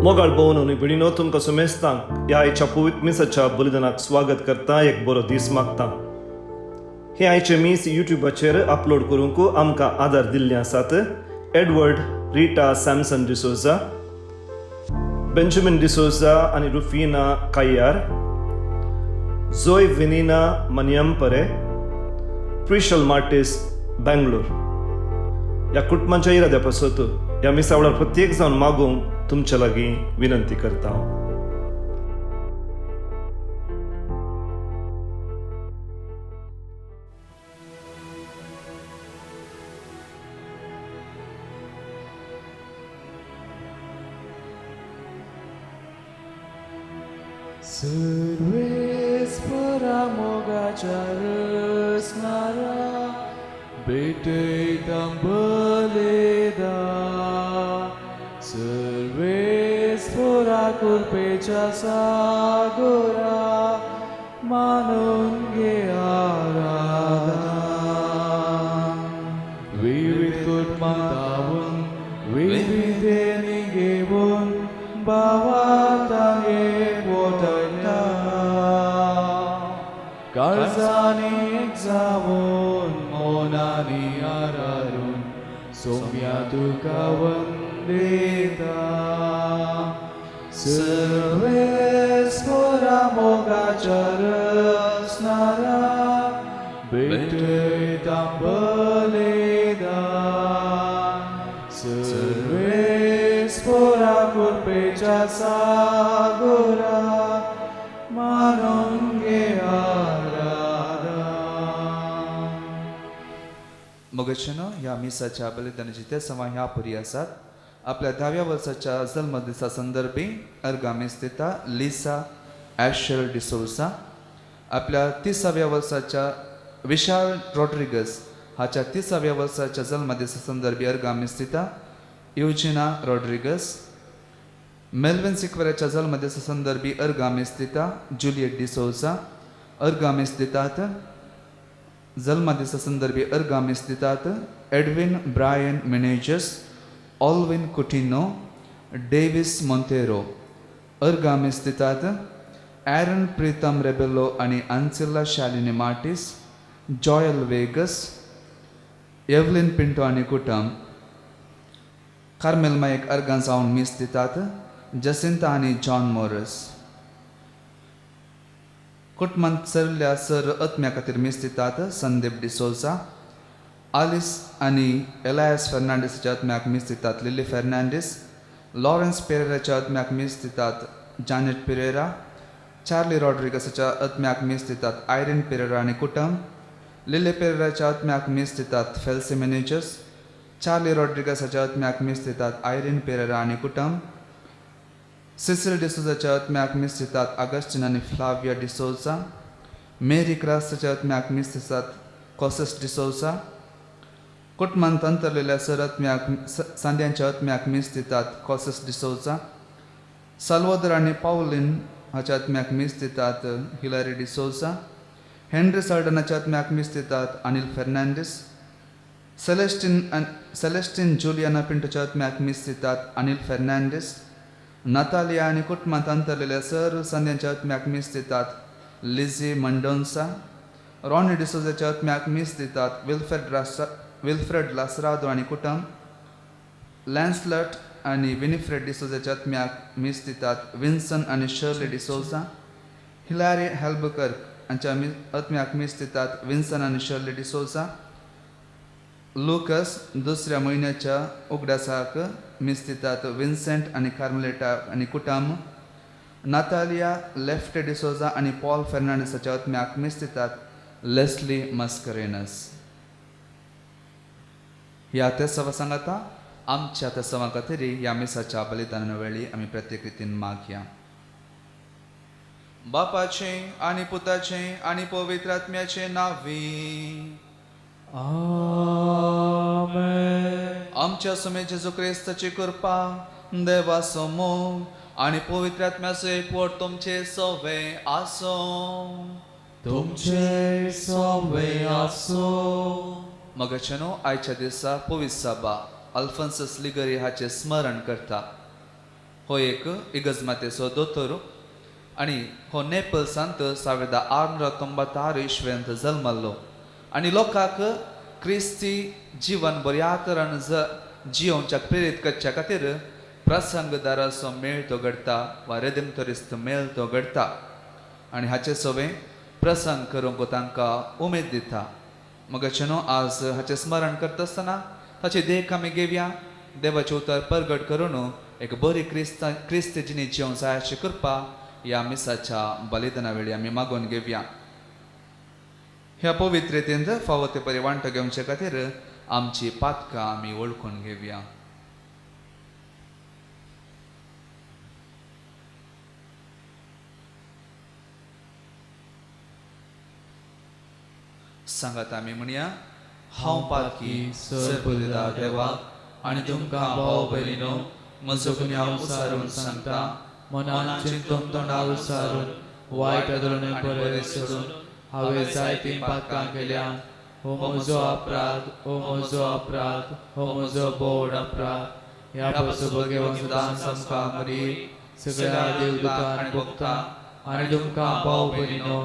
मोगाळ भोवन आनी भयणीनो, तुमकां सुमेस्तांक ह्या आयच्या पवित्र मिसाच्या बलिदानाक स्वागत करता, एक बरो दीस मागता. हे आयचे मीस युट्यूबाचेर अपलोड करूंक आमकां आदार दिल्ले आसात Edward Rita Samson D'Souza, Benjamin D'Souza आनी रुफिना कायार, जोय विनिना मनियमपरे, प्रिशल मार्टिस बेंगलोर. ह्या कुटुंबाच्या इराद्या पासत ह्या मिसा वेळार प्रत्येक जावन मागूंक तुमच्या लागीं विनंती करता. सर्वेस्परा मोगाच्या रसणारा भेटयता बलिदान, सर्वेस्परा कृपेच्या सागोरा मानून घे आराधना. विविध कुटुंबांत विविधतेनी घेवन भावांत एकवटायता, काळजांनी एक जावन मनांनी आराधून सोम्या तुका वंदिता. सर्वेस्परा मोगाच्या रसणारा भेटयता बलिदान, सर्वेस्परा कृपेच्या सागोरा मानून घे आराधना. मगचनो ह्या मिसाच्या बलिदानाची ते समा ह्या पुरी आसात. आपल्या 10व्या वर्साच्या जल्मदिसा संदर्भी अर्गा मीस दिता लिसा ॲशल डिसोजा. आपल्या 30व्या वर्साच्या विशाल रॉड्रिगस हाच्या 30व्या वर्साच्या जल्मदिसा संदर्भी अर्गा मीस दिता युजिना रॉड्रिगस. मेल्विन सिक्वेराच्या जल्मदिसा संदर्भी अर्गा मीस दिता जुलियट डिसोजा. अर्गा मीस दितात जल्मदिसा संदर्भी अर्गा मीस दितात एडविन ब्रायन मिनेजस, ऑल्विन कुटिनो, डेविस मोंतेरो. अर्गा मीस दितात एरन प्रितम रेबेलो आनी आन्सिल्ला शालिनी मार्टीस, जॉयल वेगस, एवलिन पिंटो आनी कुटम. कार्मेल मायक अर्गां जावन मीस दितात जसिंता आनी जॉन मोरस. कुटुंबांत सरिल्ल्या सर आत्म्या खातीर मीस दितात संदीप डिसोजा. आलिस आनी एलायस फेर्नांडीसाच्या आत्म्याक मीस दितात लिली फेर्नांडीस. लॉरन्स पेरेराच्या आत्म्याक मीस दितात जानेट पिरेरा. चार्ली रॉड्रिगसाच्या आत्म्याक मीस दितात आयरीन पिरेरा आनी कुटम. लिली पेरेराच्या आत्म्याक मीस दितात फेल्सी मेनेजस. चार्ली रॉड्रिगसाच्या आत्म्याक मीस दितात आयरीन पेरेरा आनी कुटम. सिसिल डिसोजाच्या आत्म्याक मीस दितात आगस्टीन आनी फ्लाविया डिसोजा. मेरी क्रास्ताच्या आत्म्याक मीस दितात कॉसस डिसोजा. कुटुंबांत अंतरलेल्या सर आत्म्याक सांद्यांच्या आत्म्याक मीस दितात कॉसस डिसोजा. साल्वादोर आनी पावलीन हाच्या आत्म्याक मीस दितात हिलरी डिसोजा. हेनरी साल्डनाच्या आत्म्याक मीस दितात अनिल फेर्नांडीस. सेलेस्टीन जुलियाना पिंटोच्या आत्म्याक मीस दितात अनिल फेर्नांडीस. नतालिया आनी कुटुंबांत अंतरलेल्या सर सांद्यांच्या आत्म्याक मीस दितात लिझी मंडोन्सा. रॉनी डिसोजाच्या आत्म्याक मीस दितात विल्फ्रेड लासरादो आनी कुटम. लॅन्सलट आनी विनिफ्रेड डिसोजाच्या आत्म्याक मीस दितात विन्सन आनी शर्ली डिसोजा. हिलारी हॅल्बकर्क हांच्या आत्म्याक मीस दितात विन्सन आनी शर्ली डिसोजा. लुकस दुसऱ्या म्हयन्याच्या उगडासाक मीस दितात विन्सेंट आनी कार्मलेटा आनी कुटम. नातालिया लेफ्ट डिसोजा आनी पॉल फेर्नांडीसाच्या आत्म्याक मीस दितात लेस्ली मस्करेनस. ह्या तेसवा सांगाता आमच्या तेसवा खातीर ह्या मिसाच्या बलिदाना वेळी आमी प्रत्येक रितीन मागया. बापाचे आनी पुताचे आनी पवित्र आत्म्याचे नांवी आमेन. आमच्या सुमे जेजू क्रिस्ताची कृपा, देवाचो मोग आनी पवित्र आत्म्याचो एकवट तुमचे सवे आसूं. तुमचे सवे आसूं. मगाचेनो आयच्या दिसा पवित्र साबा अल्फोन्सस लिगरी हाचें स्मरण करता. हो एक इगर्जमातेचो दोतोर आनी हो नेपल्सांत 1696 इस्वेंत जल्मल्लो आनी लोकांक क्रिस्ती जिवन बऱ्या तरान जियोवच्याक प्रेरीत करच्या खातीर प्रसंगदाराचो मेळ तो घडटा वा रेदेमतोरिस्त मेळ तो घडटा आनी हाचे सवें प्रसंग करूंक तांकां उमेद दिता. मगाचे न्हू आज हाचें स्मरण करता आसतना ताची देख आमी घेवया. देवाचें उतर परगट करून एक बरी क्रिस्त क्रिस्त जिणी जिवंक जाय अशी कृपा ह्या मिसाच्या बलिदाना वेळी आमी मागून घेवया. ह्या पवित्रेतेंत फावो ते परी वांटो घेवचे खातीर आमची पातकां आमी वळखून घेवया. सांगात आमी म्हणया, हांव पातकी सरपदा देवा आनी तुमकां भाव भयणीनो म्हजो गुन्यांव उसारून सांगता. मनान चिंतून तोंडार उसारून वायट आदरणे बरें सोडून हांवें जायतीं पातकां केल्या. हो म्हजो अपराध, हो म्हजो अपराध, हो म्हजो बोड अपराध. ह्या पासून भगवंतान आमकां मरी सगळ्या देवदूतां आनी भक्तां आनी तुमकां भाव भयणीनो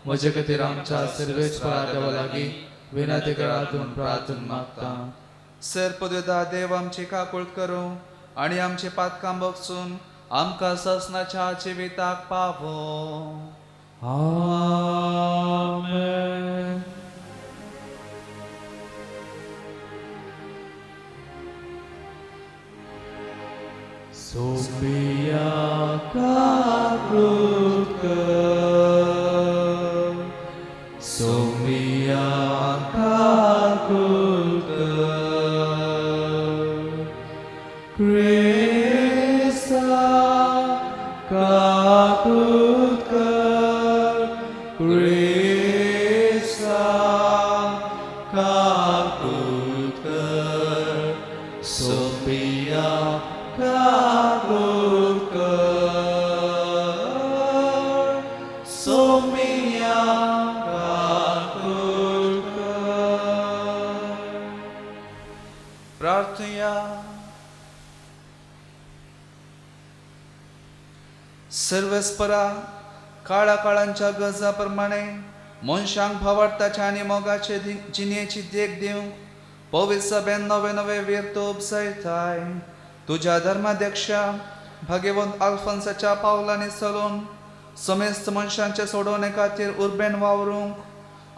म्हजे खातीर आमच्या सर्वेस्परा देवा लागीं विनंती करात म्हूण प्रार्थना मागता. सर पदवेदा देव आमची काकूळ करूं आनी आमची पातकां बगसून आमकां ससनाच्या जिविताक पावो. आमेन. सोबिया काकूळ कर, सोबिया काकूळ कर, क्रिस्ता काकूळ कर, क्रिस्ता काकूळ कर, सोबिया काकूळ कर, सोबिया काकूळ कर. प्रार्थया. सर्वेस्परा काळा काळांच्या गजा प्रमाणे मनशांक भावार्थाच्या आनी मोगाचे जिणेची देख दिवंक पवित्र सभेन नवे नवे वीर उपसयताय. तुज्या धर्माध्यक्षा भाग्यवंत आल्फोन्साच्या पावलांनी चलून समेस्त मनशांचे सोडोवणे खातीर उर्बेन वावरूंक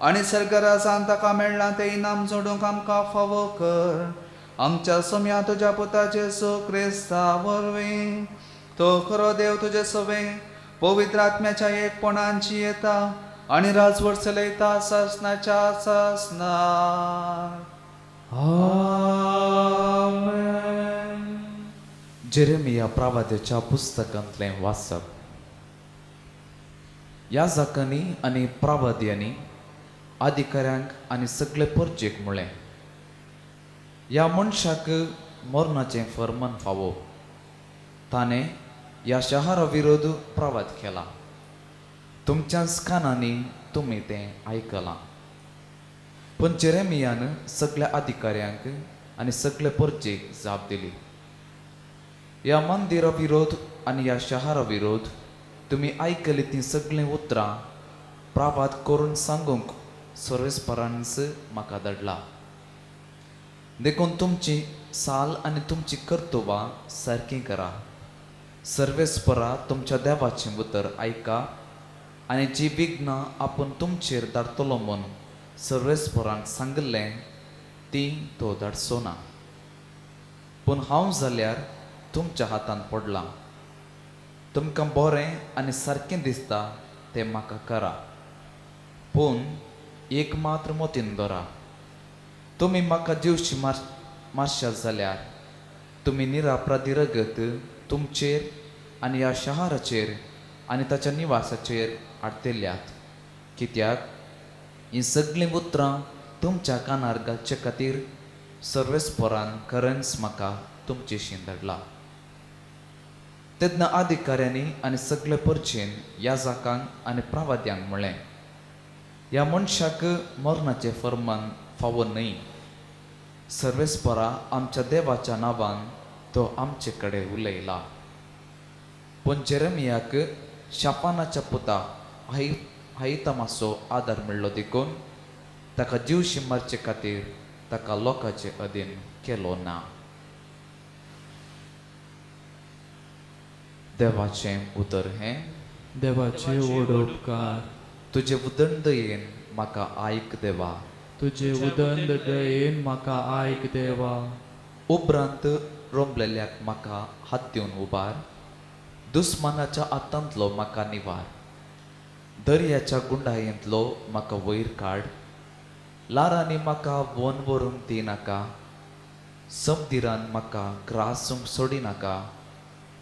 आनी सर्गराजान ताका मेळ्ळां तें इनाम जोडूंक आमकां फावो कर. आमच्या सोम्या तुज्या पुता जेजू क्रिस्ता वरवीं तो खरो देव तुजे सवें पवित्र आत्म्याच्या एकपणान जियेता आनी राजवट चलयता सासनाच्या सासनाक. आमेन. जेरेमिया प्रवाद्याच्या पुस्तकांतलें वाचप. याजकांनी आनी प्रवाद्यांनी अधिकाऱ्यांक आनी सगळे परजेक म्हळें, ह्या मनशाक मरणाचें फर्मान फावो. ताणें ह्या शहरा विरोध प्रवाद केला. तुमच्याच कानांनी तुमी तें आयकलां. पूण जेरेमियान सगळ्या अधिकाऱ्यांक आनी सगळे परजेक जाप दिली, ह्या मंदिरा विरोध आनी ह्या शहरा विरोध तुमी आयकली तीं सगळीं उतरां प्रवाद करून सांगूंक सर्वेस्परानच म्हाका धाडला. देखून तुमची साल आनी तुमची कर्तुबां सारकीं करा. सर्वेस्परा तुमच्या देवाचें उतर आयका आनी जी विघ्नां आपूण तुमचेर धाडटलो म्हूण सर्वेस्परान सांगिल्लें ती तो धाडचो ना. पूण हांव जाल्यार तुमच्या हातांत पडलां. तुमकां बरें आनी सारकें दिसता तें म्हाका करा. पूण एक मात्र मतीन दवरा, तुमी म्हाका जिवशी मारशात जाल्यार तुमी निरापराधी रगत तुमचेर आनी ह्या शहराचेर आनी ताच्या निवासाचेर हाडटल्यात. कित्याक हीं सगळीं उतरां तुमच्या कानार घालचे खातीर सर्वेस्परान खरेंच म्हाका तुमचेशी धाडला. तेन्ना अधिकाऱ्यांनी आनी सगळे परचेन याजकांक आनी प्रवाद्यांक म्हळें, ह्या मनशाक मरणाचें फर्मान फावो न्हय. सर्वेस्परा आमच्या देवाच्या नांवान तो आमचे कडेन उलयला. पूण जेरेमियाक शापानाच्या पुता हायतमाचो आदार मेळ्ळो देखून ताका जीवशी मारचे खातीर ताका लोकांचे अधीन केलो ना. देवाचें उतर हें. देवाचे व्हड उपकार. तुजे उदंड दयेन म्हाका आयक देवा. तुजे उदंड दयेन म्हाका आयक देवा. उपरांत रोमलेल्याक म्हाका हात दिवन उबार, दुस्मानाच्या हातांतलो म्हाका निवार, दर्याच्या गुंडायेंतलो म्हाका वयर काड, लारांनी म्हाका वन व्हरूंक दिनाका, समदिरान म्हाका ग्रासूंक सोडिनाका,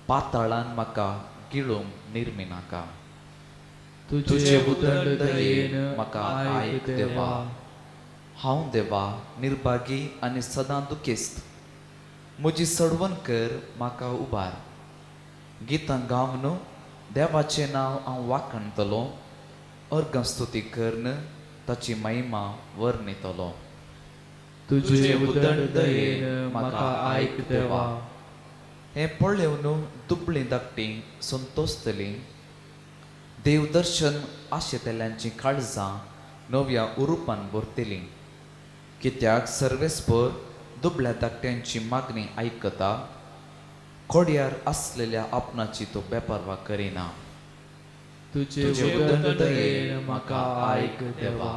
पाताळान म्हाका गिळूंक निर्मिनाका. तुजे उदंड दयेन म्हाका आयक देवा. हांव देवा निर्भागी आनी सदां दुखेस्त, म्हजी सडवण कर म्हाका उबार. गितां गावन देवाचें नांव हांव वाखणतलो, अर्गां स्तुती करून ताची महिमा वर्णितलो. तुजे उदंड दयेन म्हाका आयक देवा. हें पळेवन दुबळीं धाकटीं संतोसतलीं, देव दर्शन आशेतल्यांचीं काळजां नव्या उरुपान भरतलीं. कित्याक सर्वेस्पर दुबळ्या धाकट्यांची मागणी आयकता, कोड्यार आसलेल्या आपणाची तो बेपर्वा करिना. तुजे उदंड दयेन म्हाका आयक देवा.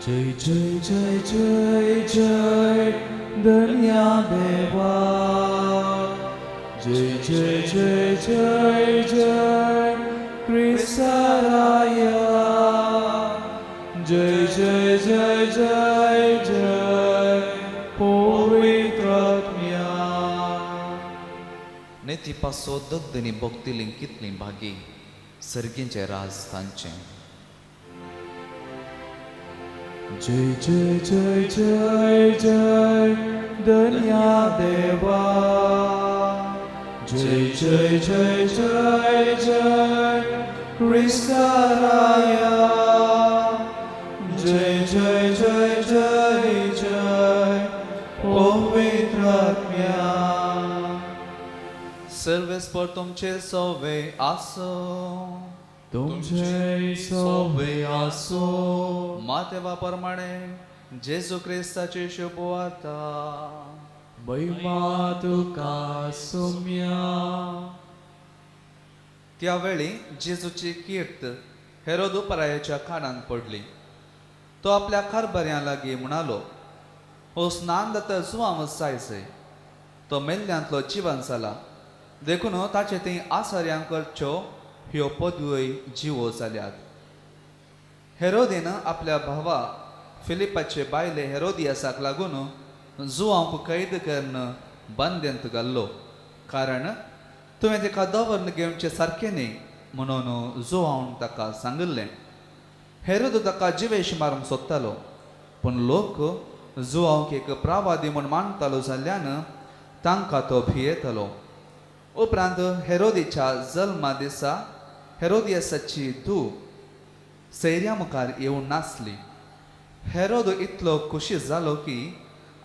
जय जय जय जय जय धन्या देवा. जय जय जय जय जय क्रिस्ताराया. जय जय जय जय जय पवित्र आत्म्या. नेती पासो दगदनी भोगतली कितली भागी, सर्गींचें राज तांचें. जय जय जय जय जय धन्या देवा. जय जय जय जय जय क्रिस्ताराया. जय जय जय जय जय पवित्र आत्म्या. सर्वेस्पर तुमचे सोवे आसो. तुमचे सोवे आसो. मातेवा प्रमाणे जेजू क्रिस्ताची शुभवार्ता. महिमा तुका सोम्या. त्या वेळी जेजूची कीर्त हेरोद उपरायाच्या कानांत पडली. तो आपल्या कारभाऱ्यां लागीं म्हणालो, हो स्नान जाता जुवांव जायजय, तो मेल्ल्यांतलो जिवन जाला, देखून ताचे थंय आसऱ्यां करच्यो ह्यो पदव्योय जिवो जाल्यात. हेरोदीन आपल्या भावा फिलिपाचे बायले हेरोदियासाक लागून जुवांक कैद करून बंदेंत घाल्लो, कारण तुवें ताका दवरून घेवचें सारकें न्ही म्हणून जुवांवन ताका सांगिल्लें. हेरोद ताका जिवेश मारूंक सोदतालो, पूण लोक जुवांक एक प्रावादी म्हूण मानतालो जाल्ल्यान तांकां तो भियेतालो. उपरांत हेरोदीच्या जल्मा दिसा हेरोदियासाची धूव सैऱ्या मुखार येवन नाचली. हेरोद इतलो खुशी जालो की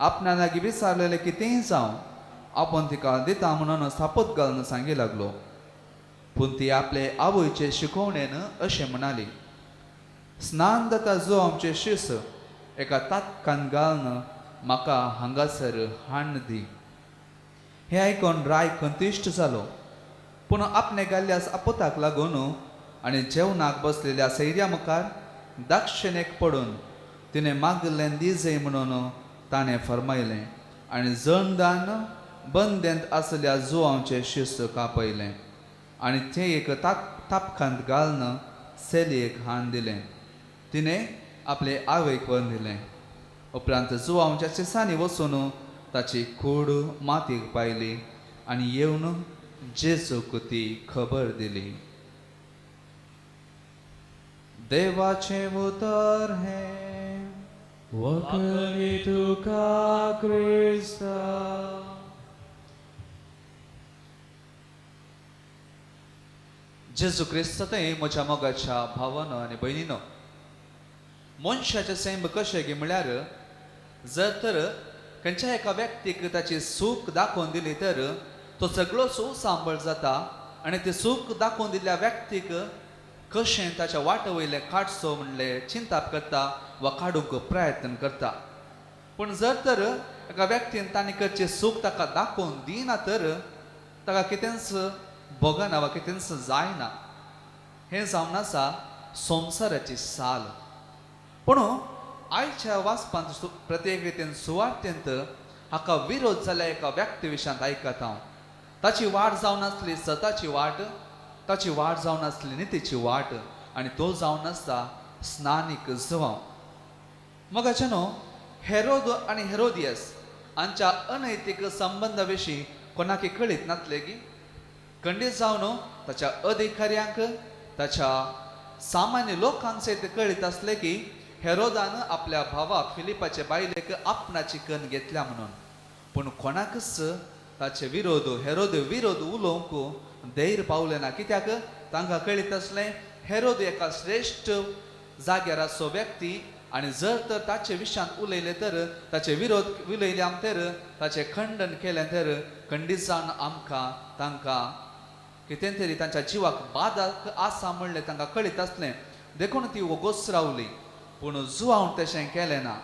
आपणा लागीं विचारलेलें कितेंय जावं आपूण तिका दिता म्हणून सापत घालून सांगी लागलो. पूण ती आपले आवयचे शिकोवणेन अशें म्हणाली, स्नान जाता जो आमचे शिस एका तातकान घालून म्हाका हांगासर हाण दी. हें आयकून राय खंतिश्ट जालो, पूण आपणे घाल्ल्या आपोताक लागून आनी जेवणाक बसलेल्या सैऱ्या मुखार दाक्षिणेक पडून तिणें मागिल्लें दिजय म्हणून ताणें फर्मायलें आनी जणदान बंदेंत आसल्या जुवांचें शिस्त कापयलें आनी तें एक तापखांत घालून सेलयेक हाण दिलें. तिणें आपले आवयक व्हरून दिलें. उपरांत जुवांच्या शिसांनी वचून ताची कूड मातयेक पायली आनी येवन जेजूक ती खबर दिली. देवाचें उतर हें. वखरी तुका क्रिस्ता. जेजू क्रिस्त ते म्हज्या मोगाच्या भावानो आनी भयणीनो, मनशाचें सैम कशें गी म्हळ्यार जर तर खंयच्या एका व्यक्तीक ताची सूख दाखोवन दिली तर तो सगळोच सांबळ जाता आनी ती सूख दाखोवन दिल्ल्या व्यक्तीक कशें ताच्या वाट वयलें काडचो म्हणलें चिंताप करता वा काडूंक प्रयत्न करता. पूण जर तर एका व्यक्तीन ताणें करचें सूख ताका दाखोवन दिना तर ताका कितेंच भोगना वा कितेंच जायना. हें जावन आसा संवसाराची साल. पूण आयच्या वाचपांत प्रत्येक रितीन सुवार्थेंत हाका विरोध जाल्या एका व्यक्ती विशयांत आयकता हांव. ताची वाट जावन आसली सताची वाट, ताची वाट जावन आसली नितीची वाट आनी तो जावन आसता स्नानीक जुवांव. मगाचे न्हू हेरोद आनी हेरोदियस हांच्या अनैतीक संबंदा विशीं कोणाकी कळीत नासलें की खंडीत जावन ताच्या अधिकाऱ्यांक ताच्या सामान्य लोकांक सयत कळीत आसलें की हेरोदान आपल्या भावाक फिलिपाचे बायलेक आपणाची कन घेतल्या म्हणून. पूण कोणाकच ताचे विरोध हेरोद विरोध उलोवंक धैर्य पावलें ना. कित्याक तांकां कळीत आसलें हेरोद एका श्रेश्ठ जाग्यार आसचो व्यक्ती आनी जर तर ताचे विशयांत उलयले तर ताचे विरोध उलयले तर ताचें खंडन केलें तर खंडीत जावन आमकां तांकां कितें तरी तांच्या जिवाक बादक आसा म्हणलें तांकां कळीत आसलें. देखून ती वोगोच रावली. पूण जुवांव तशें केलें ना.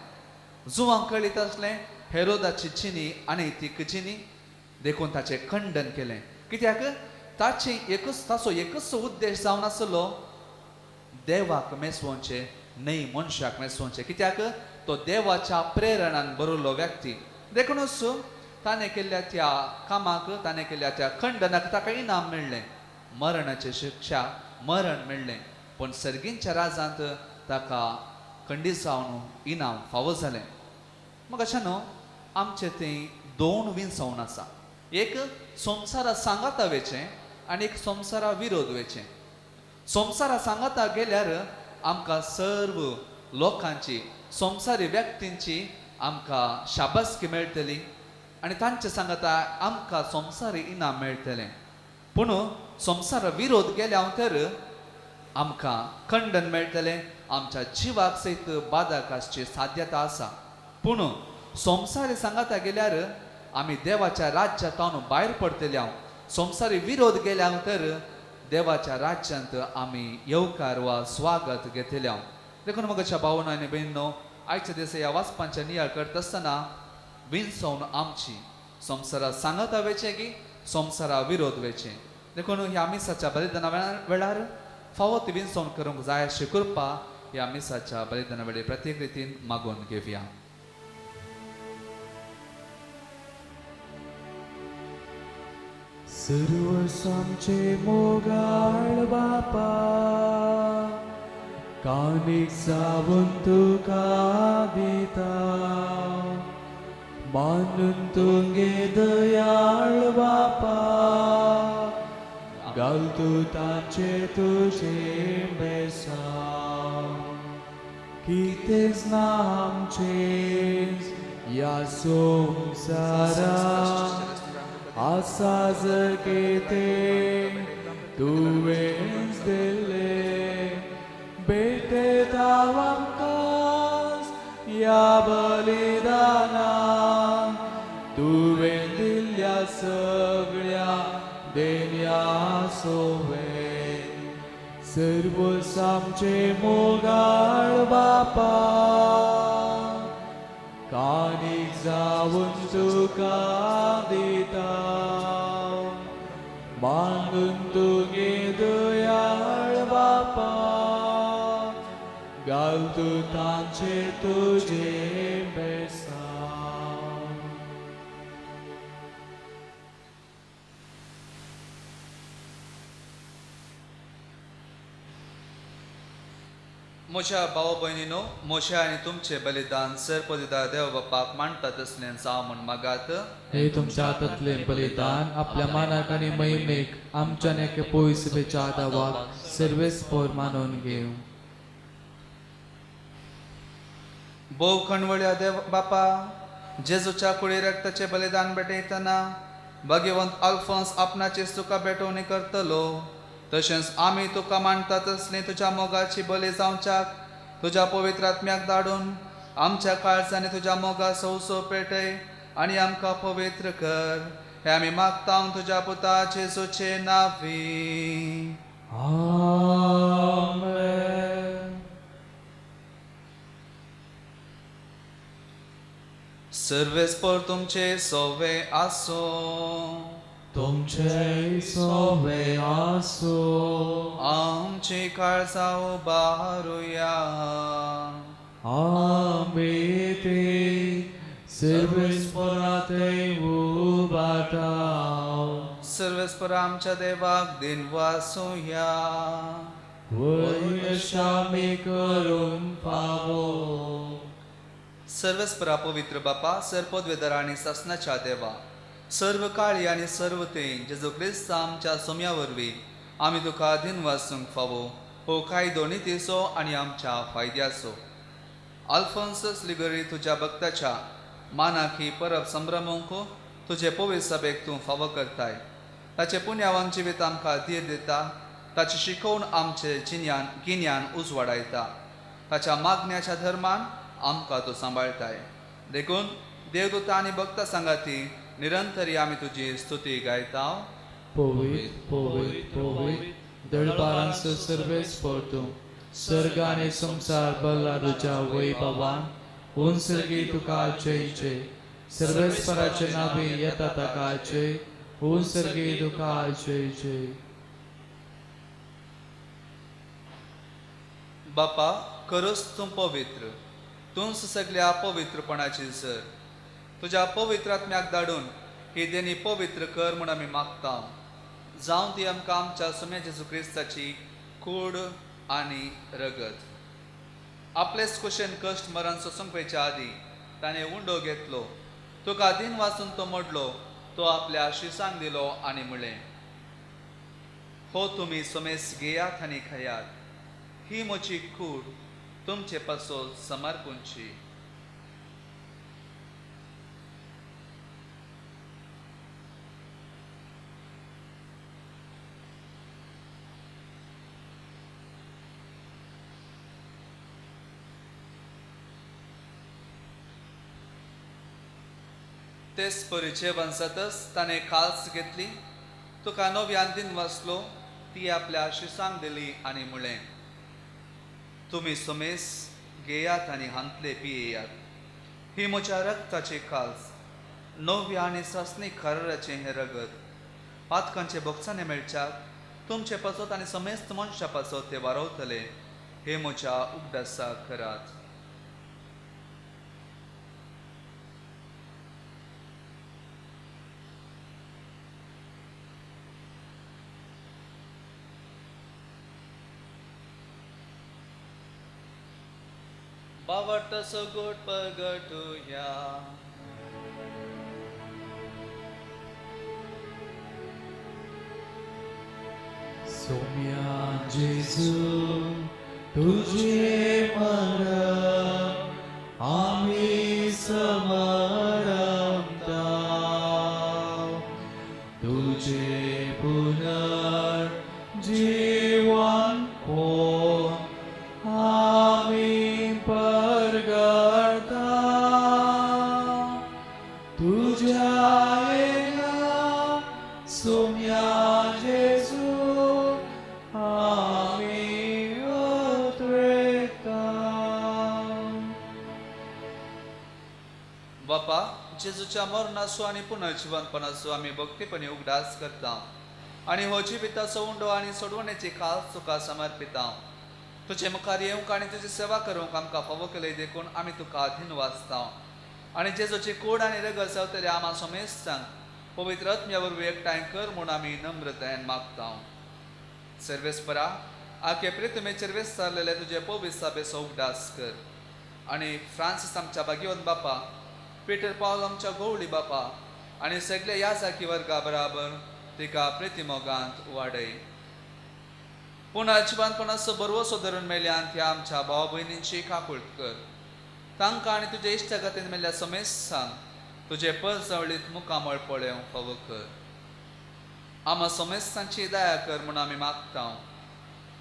जुवांक कळीत आसलें हेरोदाची चिनी आनी ती चिनी देखून ताचें खंडन केलें. कित्याक ताचें एकूच ताचो एकूच उद्देश जावन आसलो देवाक मेसवचें न्हय मनशाक मेसवचें. कित्याक तो देवाच्या प्रेरणान बरयल्लो व्यक्ती. देखूनच ताणें केल्ल्या त्या कामाक ताणें केल्ल्या त्या खंडनाक ताका इनाम मेळ्ळें, मरणाची शिक्षा मरण मेळ्ळें. पूण सर्गींच्या राजांत ताका खंडीत जावन इनाम फावो जालें. मग अशें न्हू आमचें थंय दोन विंचवण आसा. एक संवसारा सांगाता वेचें आनी एक संवसारा विरोध वेचें. संवसारा सांगाता गेल्यार आमकां सर्व लोकांची संवसारी व्यक्तींची आमकां शाबासकी मेळटली आनी तांचे सांगाता आमकां संवसारी इनाम मेळटलें. पूण संवसारा विरोध गेल्या तर आमकां खंडन मेळटलें, आमच्या जिवाक सयत बादक आसची साध्यता आसा. पूण संवसारी सांगाता गेल्यार आमी देवाच्या राज्यांत भायर पडटले. हांव संवसारी विरोध गेल्या तर देवाच्या राज्यांत आमी येवकार वा स्वागत घेतले. हांव देखून म्हज्या भावना आनी भयणीनो आयच्या दिसा ह्या वाचपांच्या नियाळ करता आसतना विंचवण आमची संवसारा सांगाता वेचें की संवसारा विरोध वेचें. देखून ह्या मिसाच्या बलिदाना वेळार फावो ती विंचवण करूंक जाय अशी कृपा ह्या मिसाच्या बलिदाना वेळी प्रत्येक रितीन मागून घेवया. सर्वसामचे मोगाळ बापा कानीक जावन तुका दिता मानून तुगे दयाळ बापा घाल तूं तांचे तुजें बेसांव कितेंच ना आमचें ह्या संवसारा आसा जर कितें तुवेंच दिल्लें भेटयता आमकां ह्या बलिदानाक तुवें दिल्ल्या सगळ्या देण्या सोवें सर्वस आमचे मोगाळ बापा कानीक जावन तुका दिता मानून तुगे दयाळ बापा घाल तूं तांचे तुजें बेसांव. म्हज्या भाव भयणीनो म्हज्या आनी तुमचें बलिदान सरपदिदा देव बापाक मांडटा तसलें जावं म्हूण मागात. हे तुमच्या हातांतलें बलिदान आपल्या मानाक आनी महिमेक आमच्या एके पयस बेच्या दावाक सर्वेस्पोर मानून घेवं. भोव खणवळ्या देव बापा जेजूच्या कुळी रक्ताचें बलिदान भेटयतना भगवंत अल्फोन्स आपणाची तुका भेटवणी करतलो तशेंच आमी तुका मानता तसली तुज्या मोगाची बली जावच्याक तुज्या पवित्र आत्म्याक धाडून आमच्या काळजांनी तुज्या मोगा सौसो पेटय आनी आमकां पवित्र कर. हे आमी मागता तुज्या पुता जेजूचे नांवी. आमेन. सर्वेस्पर तुमचे सोवे आसूं. तुमचे सोवे आसूं. आमची काळजां उबारुया. आमी ती सर्वेस्पराथंय उबारता. सर्वेस्पर आमच्या देवाक दिनवासुया. वयश आमी करूंक फावो. सर्वेस्परा पवित्र बापा, सर्पद्वेदर आनी सासनाच्या देवा, सर्व काळी आनी सर्व ते जेजू क्रिस्त आमच्या सोम्या वरवीं आमी तुका दिनवासूंक फावो. हो कायदो नितीचो आनी आमच्या फायद्याचो. आल्फोन्सस लिगरी तुज्या भक्ताच्या मानाक ही परब संभ्रमूंक तुजे पवित्र सभेक तूं फावो करताय. ताचे पुण्यावान जिवीत आमकां धीर दिता. ताची शिकोवण आमचे जिन्यान गिन्यान उजवाडायता. ताच्या मागण्याच्या धर्मान आमकां तूं सांबाळटाय. देखून देवदूता आनी भक्ता सांगाती निरंतरी आमी तुजी स्तुती गायता. पवित्र पवित्र पवित्र दळबारांचो सर्वेस्पर तूं, सर्ग आनी संवसार भरला तुज्या वैभवान. उंसर्गी तुका जय जय. सर्वेस्पराचे नावे येता ताका जय. उंसर्गी तुका जय जय. बापा, खरोच तूं पवित्र, तूंच सगल्या पवित्रपणाची सर. तुज्या पवित्र आत्म्याक धाडून ही देणी पवित्र कर म्हूण आमी मागता. जावं ती आमकां आमच्या सुम्या जेजू क्रिस्ताची कूड आनी रगत. आपलेच कुशेन कश्ट मरण सोसूंक वयच्या आदीं ताणें उंडो घेतलो, तुका दिन वाचून तो मोडलो, तो आपल्या शिसांक दिलो आनी म्हणलें, हो तुमी सोमेस घेयात आनी खायात, ही म्हजी कूड तुमचे पासत समर्पूंची. तेच परी जेवण जातच ताणें काल्स घेतली, तुका नव्यान दिन वाचलो, ती आपल्या शिसांक दिली आनी म्हणलें, तुमी सोमेस घेयात आनी हांतले पियेयात, ही म्हज्या रक्ताची काल्स, नव्या आनी सासणी कराराचें हें रगत, पातकांचे बोगसाने मेळच्याक तुमचे पासत आनी समेस्त मनशा पासत ते वारवतले. हे म्हज्या उगडासाक करात. बावटसो गोट परगटुया. सोम्या जेजू तुझे मरण आमी समरमता, तुझे पुनर्जीवन पोन आमी परगटा, तुझ्या येण्या सोम्या जेजू आमी उतरेता. बापा, जेजूच्या मरणाचो आनी पुनर्जिवनपणाचो आमी भक्तीपणी उगडास करता आनी हो जिविताचो उंडो आनी सोडवण्याची खास तुका समर्पिता. तुजे मुखार येवंक आनी तुजी सेवा करूंक आमकां फावो केली देखून आमी तुका अधीन वाचता आनी जेजूची कूड आनी रगत जावतले आमा समेस्तांक पवित्र आत्म्या वरवीं एकठांय कर म्हूण आमी नम्रतायेन मागता. सर्वेस्परा, आखे प्रितमेचेर वेसारलेले तुजे पवित्र सभेचो उगडास कर आनी फ्रांसीस आमच्या भाग्यवंत बापा, पीटर पावल आमच्या गोवळी बापा आनी सगळे ह्या सारकी वर्गा बराबर तिका प्रितीमोगांत वाडय. पुनर्जिवनपणाचो बरवसो धरून मेल्यान त्या आमच्या भाव भयणींची काकूळट कर. तांकां आनी तुजे इश्टागतीन मेल्ल्या समेस्तांक तुजे परजवळीत मुखामळ पळोवंक फावो कर. आमा समेस्तांची दया कर म्हूण आमी मागता.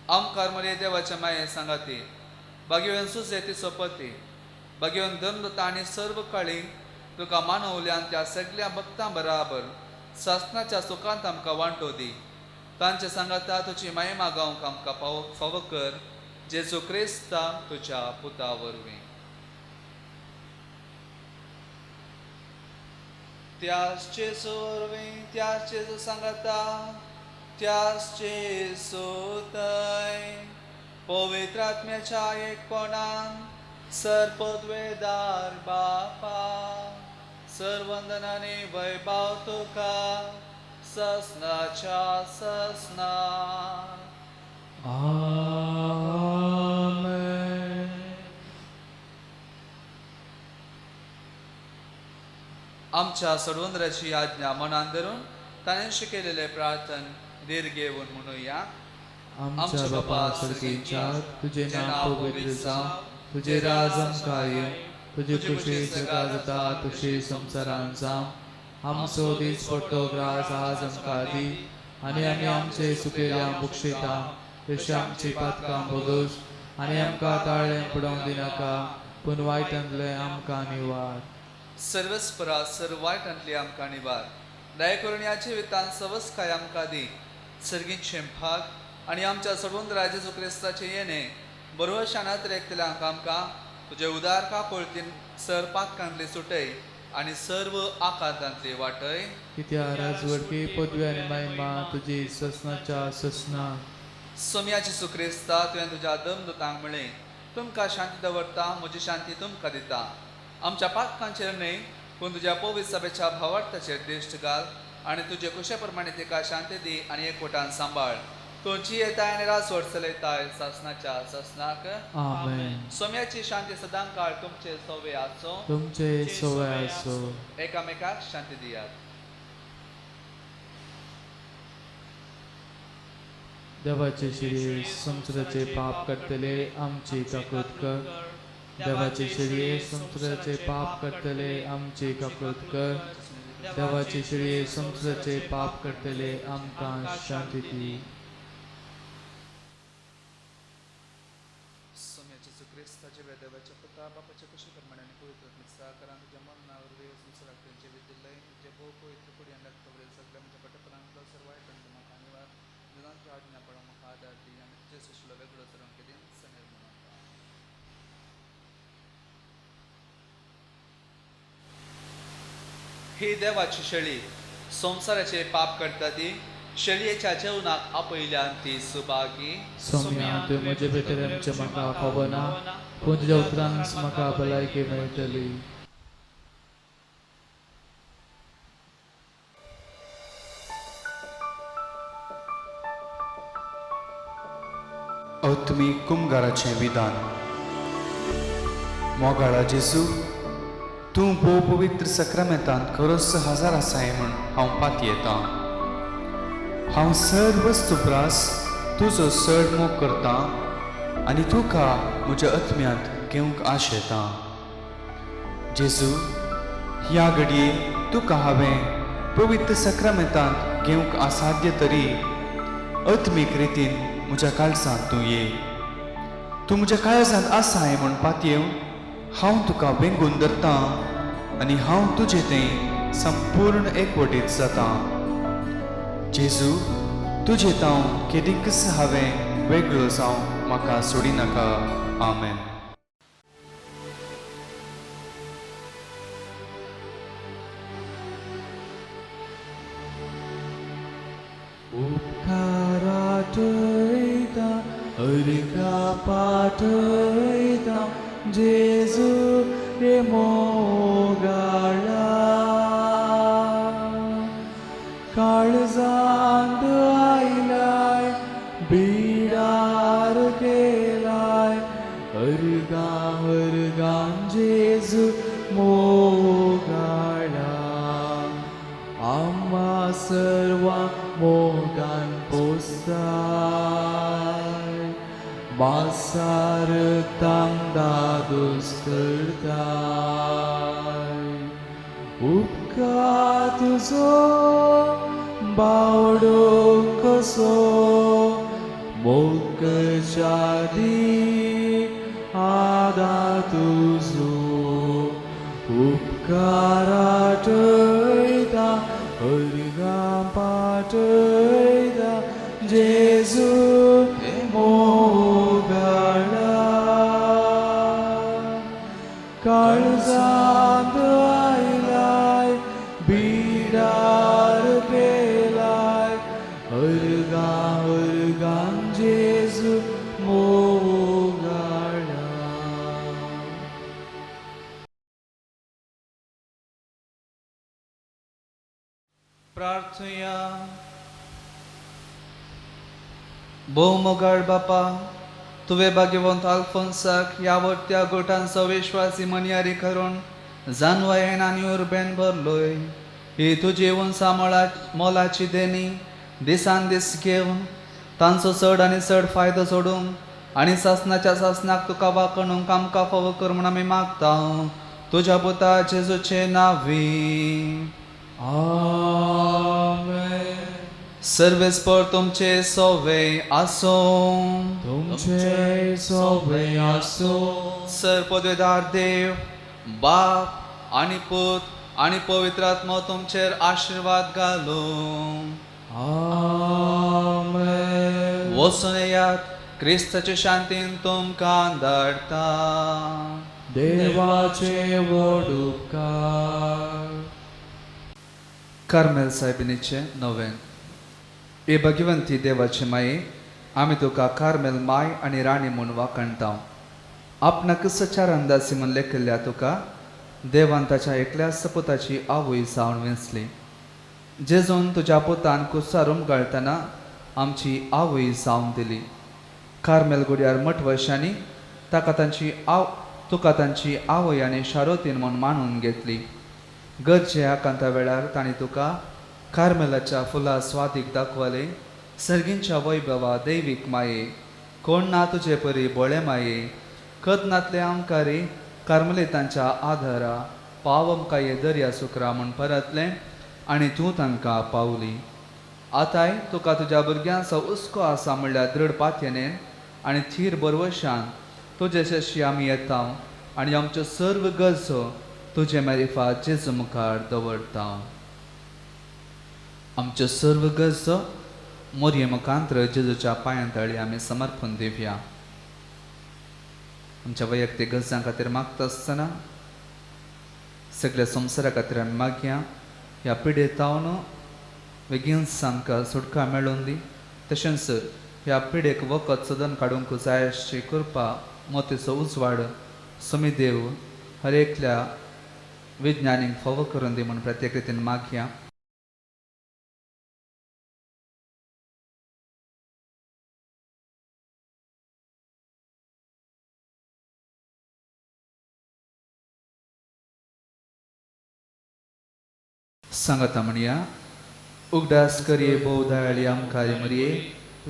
आमकार मरे देवाच्या माये सांगाती भाग्यवान सुजे तिचो पती, भाग्यवान धर्मदूतां आनी सर्व काळी तुका मानवल्यान त्या सगल्या भक्तां बराबर सासणाच्या सुखांत आमकां वांटो दी. तांचे सांगाता तुजी महिमा गावंक आमकां फावो कर, जेजू क्रिस्ता तुज्या पुता वरवीं. त्याच जेजू वरवीं, त्याच जेजू सांगाता, त्याच जेजू थंय पवित्र आत्म्याच्या एकपणान सर्वपदवेदार बापा, सर्वंदनाने वैभव तुका ससनाच्या ससना. आमेन. आमच्या सोडवंदराची आज्ञा मनान धरून ताणें शिकयलेलें प्रार्थन धीर घेवन म्हणुया. आमच्या बापा सर्गीच्या, तुजें नांव पवित्र जावं, तुजें राज आमकां येवं, तुजी खुशी जगा जाता तशी संवसारांत जावं. आमचो दीस पडटो ग्रास आज आमकां दी, आनी आमी आमचे सुकेल्या बक्षिता तशी आमची पातकां भोगोस, आनी आमकां ताळ्ळें पडोवंक दिनाका, पूण वायटांतलें आमकां निवार. सर्वस्परा सर्व वायटांतली आमकां निवार. दया करून ह्या जिवितांत सवस्काय आमकां दी, सर्गींचे भाग आनी आमच्या सोडवंदरा जेजू क्रिस्ताचें येणें बरोवशान अतिरेकतल्यांक आमकां तुजे उदार काकुळतीन सर पातकांतली सुटय आनी सर्व आकांतांतली वाटय. कित्या राजवटकी पदवी आनी महिमा तुजी ससनाच्या ससना. सोम्या जेजू क्रिस्ता, तुवें तुज्या दमदूतांक म्हळें, तुमकां शांती दवरता, म्हजी शांती तुमकां दिता. आमच्या पातकांचेर न्हय पूण तुज्या पवित्र सभेच्या भावार्थाचेर दिश्ट घाल आनी तुजे कुशे प्रमाणे तिका शांती दी आनी एकवटान सांबाळ. तूं जियेताय आनी राजवट चलयताय सासनाच्या सासनाक. आमेन. सोम्याची शांती सदां काळ तुमचे सवे आसो, तुमचे सवय आसो. एकामेकाक शांती दियात. देवाचे शिरये संवसाराचे पाप करतले आमची काकूत कर. देवाचे शिरये संवसाराचे पाप करतले आमची काकूत कर. देवाचे शिरये संवसाराचे पाप करतले आमकां शांती दी. सोम्याचे जेजू क्रिस्ताचे देवाच्या पुता बापाच्या कुशी प्रमाणे आनी पवित्र आत्म्याच्या सहकारान तुज्या मरणा वरवीं संवसाराक तुवें जिवीत दिल्लें, तुजें भोव पवित्र कुडी आनी रक्त वरवीं सगळ्या म्हज्या भटपणांतलो सर्व वायटांतलो म्हाका निवार. तुज्या आज्ञा पडोवंक म्हाका आदार दी आनी तुजे सुशिलो वेगळो जावंक केदीं सनेर म्हणून. ही देवाची शेळी संवसाराचे पाप करता ती शेळयेच्या जेवणाक आपयल्यान ती सुभागी. सोम्या, तुवें म्हजे भितर आमचें म्हाका खबर ना, पूण तुज्या उतरांच म्हाका भलायकी मेळटली. आत्मीक कुमगाराचें विधान. मोगाळा जेजू, तूं भोव पवित्र सक्रामेंतांत खरोच हजार आसाय म्हूण हांव पातयेतां. हांव सर्व वस्तू प्रास तुजो चड मोग करतां आनी तुका म्हज्या आत्म्यांत घेवंक आशेतां. जेजू, ह्या घडये तुका हांवें पवित्र सक्रामेंतांत घेवंक असाध्य तरी आत्मीक रितीन म्हज्या काळजांत तूं ये. तूं म्हज्या काळजांत आसाय म्हूण पातयेवन हांव तुका वेंगून धरतां आनी हांव तुजे तें संपूर्ण एकवटीत जातां. जेजू, तुजे तांव केदींकच हांवें वेगळो जावं म्हाका सोडिनाका. आमेन. उपकाराटयता अर्घा पाठयता जेजू रे मोगाळा, काळजांत आयलाय बिडार केलाय अर्घा अर्घां जेजू मोगाळा. आम्हा सर्वां मोगान पोसाय, मासार दादोस करताय. उपकार तुजो बावडो कसो मोग करच्या दी आदार तुजो उपकार आठयता अर्गां पाठयता जेजू मोगाळा काळजांत आयलाय बिडार केलाय अर्गां अर्गां जेजू मोगाळा. प्रार्थया. भोव मोगाळ बापा, तुवें भाग्यवंत आल्फोन्साक ह्या वरत्या गोटांचो विश्वासी मनियारी करून जानवायेन आनी उर्बेन भरलोय. ही तुजी उंचा मोलाची देणी दिसान दीस घेवन तांचो चड आनी चड फायदो जोडूंक आनी सासनाच्या सासनाक तुका वाखणूंक आमकां फावो कर म्हूण आमी मागता, तुज्या पुता जेजूचे नांवी. आमेन. सर्वेस्पर तुमचे सोवे आसूं. तुमचे सोबे आसूं. सर पदवेदार देव बाप आनी पूत आनी पवित्र आत्मो तुमचेर आशिर्वाद घालूं. आमेन. वचून येयात, क्रिस्ताचे शांतीन तुमकां धाडटा. देवाचे व्हड उपकार. कार्मेल सायबिणीचें नवें. ए भगवंती देवाचे माये, आमी तुका कार्मेल माय आनी राणी म्हूण वाखणता. आपणाक सचार अंदाजी म्हूण लेखिल्ल्या तुका देवान ताच्या एकल्याच पुताची आवय जावन वेंचली. जेजून तुज्या पुतान कुसार उमगाळतना आमची आवय जावन दिली. कार्मेल गुड्यार मठवशांनी ताका तांची आव तुका तांची आवय आनी शारोतीन म्हूण मानून घेतली. गरजे आकांता वेळार तांणी तुका कार्मेलाच्या फुलां स्वादीक दाखवले. सर्गींच्या वैभवा दैवीक माये, कोण ना तुजे परी भोळे माये, कदनांतले आमकारी कार्मलितांच्या आधारा पाव आमकां ये दर्या सुकरा म्हूण परतलें आनी तूं तांकां पावली. आतांय तुका तुज्या भुरग्यांचो हुस्को आसा म्हणल्यार दृढ पातयेन आनी थीर भरवशान तुजे शशी आमी येता आनी आमच्यो सर्व गरजो तुजे मारिफात जेजू मुखार दवरता. आमच्यो सर्व गरजो मोरये मुखांत्र जेजूच्या पांयां तळी आमी समर्पण दिवया. आमच्या वैयक्तीक गरजां खातीर मागता आसतना सगळ्या संवसारा खातीर आमी मागया. ह्या पिडेतावन बेगीनच आमकां सुटका मेळून दी. तशेंच ह्या पिडेक वखद सोदून काडूंक जाय अशी कृपा मोतीचो उजवाड सुमी देव हर एकल्या विज्ञानीक फावो करून दी म्हूण प्रत्येक रितीन मागया. सांगता म्हणया. उगडास करये भोव दयाळी आमकां मरये,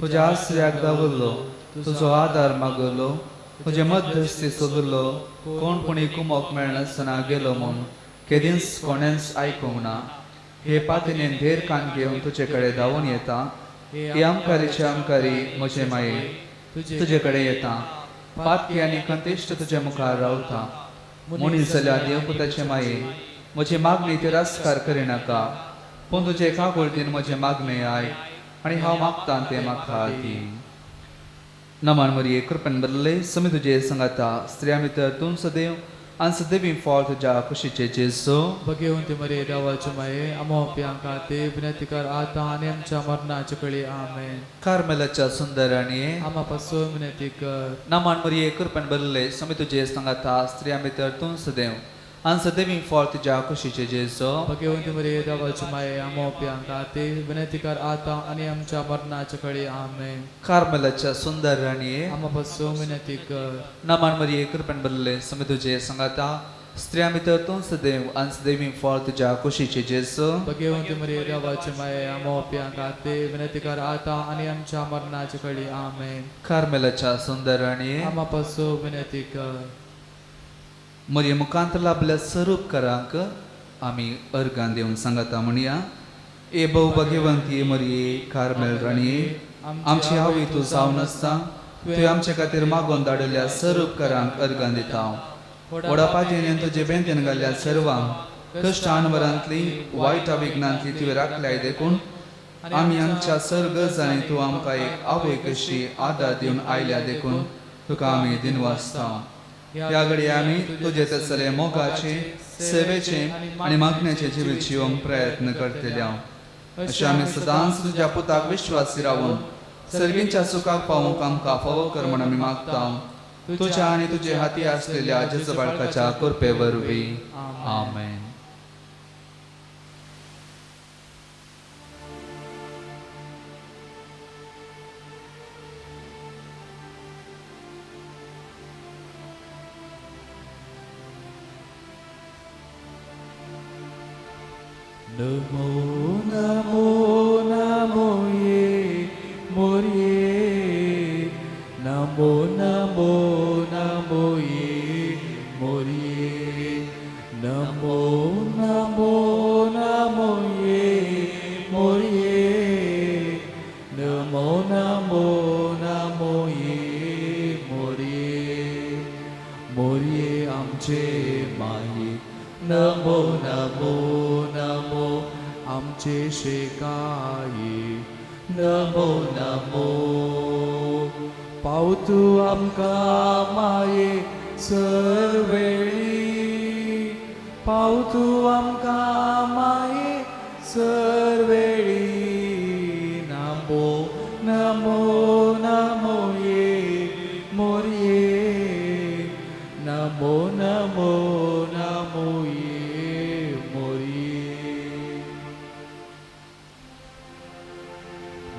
तुज्या आसऱ्याक दावरलो, तुजो आदार मागलो, तुजे मध्यस्थी सोदलो. कोण पुणी कुमोक मेळनासतना गेलो म्हूण केदींच कोणेंच आयकूंक ना. हे पातिनेन धेर कान घेवन तुजे कडेन धांवून येता. हे आमकारीचे आमकारी म्हजे माये, तुजे कडेन येता. पातकी आनी खंतिश्ट तुजे मुखार रावता. मनीस जाल्यार देवपुताचे माये, म्हजी मागणी तिरस्कार करिनाका, पूण तुजे काकुळतीन म्हजें मागणें आयक आनी हांव मागतां तें म्हाका दी. नमन मरिये, कृपेन भरले, समी तुजे सांगाता. स्त्रियां भितर तूं सदैव आनी सदैवी फळ तुज्या कुशीचें जेजू. भगवंती मरिये देवाचे माये, आमो पियां खातीर विनंती कर आतां आनी आमच्या मरणाचे कळी. आमेन. कार्मेलाच्या सुंदर राणये, आमा पासून विनंती कर. नमन मरिये, कृपेन भरले, समी तुजे सांगाता. स्त्रियां भितर तूं सदैव आनी सदैवी फळ तुज्या कुशीचें जेजू. भगवंती मरिये देवाचे माये, आमो पियां खातीर विनंती कर आतां आनी आमच्या मरणाचे कळी. आमेन. कार्मेलाच्या सुंदर राणये, आमा पासून विनंती कर. नमन मरिये, कृपेन भरले, समी तुजे सांगाता. स्त्रियां भितर तूं सदैव आनी सदैवी फळ तुज्या कुशीचें जेजू. भगवंती मरिये देवाचे माये, आमो पियां खातीर विनंती कर आतां आनी आमच्या मरणाचे कळी. आमेन. कार्मेलाच्या सुंदर राणये, आमा पासून विनंती कर. मरिये मुखांत लाभल्या स्वरूपकारांक आमी अर्गां दिवन सांगता म्हणया. ए भोव भगवंती मरिये, कार्मेल राणये, आमची आवय तूं जावन आसता. तुवें आमचे खातीर मागोवन धाडिल्ल्या सर उपकारांक अर्गां दिता. व्हडा पाजेन तुजे बेंतेन घाल्ल्या सर्वांक कश्ट अणभरांतली वायट विघ्नांतली तुवें राखल्याय देखून आमी आमच्या सर गरजांनी तूं आमकां एक आवय कशी आदार दिवन आयल्या देखून तुका आमी दिनवासता. ह्या घडये आमी तुजे तसले मोगाचे, सेवेचे आनी मागण्याचे जिवीत जिवंक प्रयत्न करतले. अशें आमी सदांच तुज्या पुताक विश्वासी रावून सर्गींच्या सुखाक पावूंक आमकां फावो कर म्हण आमी मागता. तुज्या आनी तुजे हाती आसलेल्या जेजू बाळकाच्या कृपे वरवीं. आमेन. नमो नमो नमो ये मोरये, नमो नमो नमो ये मोरये, नमो नमो नमो ये मोरये, नमो नमो नमो ये मोरये, मोरये आमचे माये, नमो नमो नमो आमचे शेकाये, नमो नमो पावतू आमकां माये सरवेळी, पावतू आमकां माये सरवेळी, नमो नमो नमो ये मोरये, नमो नमो नमो ये मोरये.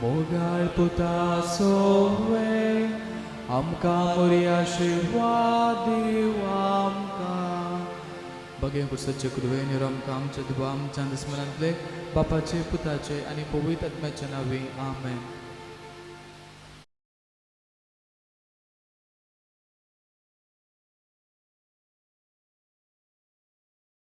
मोगाळ पुता सोवे आमकां मोरी आशिर्वाद दिव आमकां. बघे पुस्तकचे कृपेन आमकां आमच्या देवा आमच्या दुस्मनांतले बापाचे, पुताचे आनी पवित्र आत्म्याच्या नांवी. आमेन.